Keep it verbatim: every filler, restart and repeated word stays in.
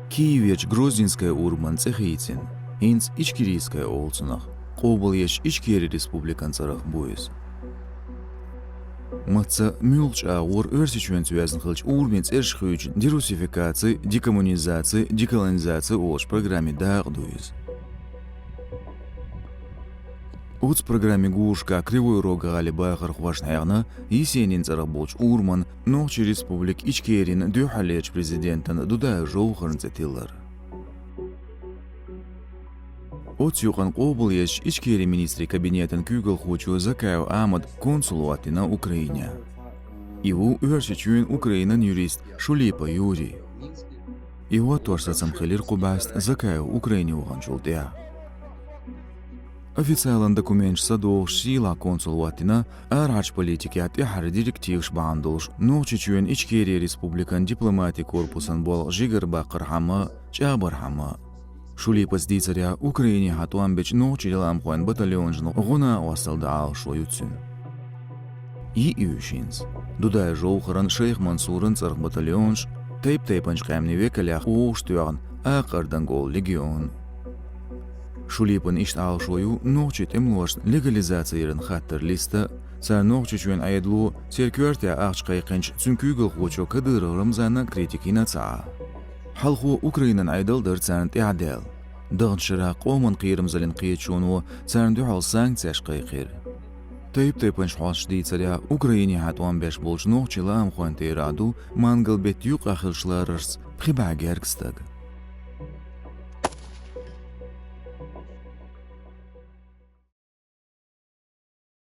Киеверчу Грозненская ураман цӀе хийцина, хӀинца Ичкерийская олу цунах, къобалъечу Ичкери республикан цӀарах бу иза. Мацца муьлхачу агӀор Оьрсийчоьнца йоьзна хиллачу урамийн цӀераш хуьйцучу дерусификаци, декоммунизаци, деколонизаци олучу программин дакъа ду иза. Оцу программин гурашкахь Кривой Рог гӀалин бахархошна хьехна Есенин цӀарах болчу ураман Нохчийн Республика Ичкерина дуьххьарлечу президентана Дудаев Жовхарна цӀе тиллар. Оцу юкъана къобалъечу Ичкерин министрийн кабинетан куьйгалхочо Закаев Ахьмада консул хӀоттийна Украинехь. И ву Оьрсийчоьнан Украинан юрист Шулипа Юрий. И хӀоттор сацам хилира кху бӀаьста Закаев Украине ваханчул тӀаьхьа. Официалан документаш ца дохуш сийлахь консул хӀоттийна арахьарчу политикехь тӀаьххьара директиваш бахьана долуш Нохчийчоьнан Ичкерин республикан дипломатин корпусан болх жигарабаккхархьама, чӀагӀбархьама. Шулипас дийцарехь, Украинехьа тӀом бечу нохчийн лаамхойн батальонашна гӀо-накъосталла дан Ӏалашо ю цуьнан. Йиъ ю хӀинца Дудаев Жовхаран, Шайх Мансуран цӀарах батальонаш, тайп-тайпанчу къаьмнийн векалех вовшахтоьхна акхардангалла легион. Шулипана иштта Ӏалашо ю нохчийн тӀемалошна легализаци яран хаттар листа, цара Нохчийчоьнан Ӏедало церан коьртехь ахча кхайкхинчу цуьнан куьйгалхочо Кадыров Рамзанна критика йина ца Ӏа. Хьалхо Украинан Ӏедал дара царна тӀаьхьадаьлла. Даханчу шарахь Къоман кхерамзаллин кхеташоно царна дуьхьал санкцеш кхайкхира. Тайп-тайпанчу хьосташа дийцарехь, Украинехьа тӀом беш болчу нохчийн лаамхойн терахь ду мангал-беттан юккъехь хиллачу лараршца пхи бӀе гергга стаг.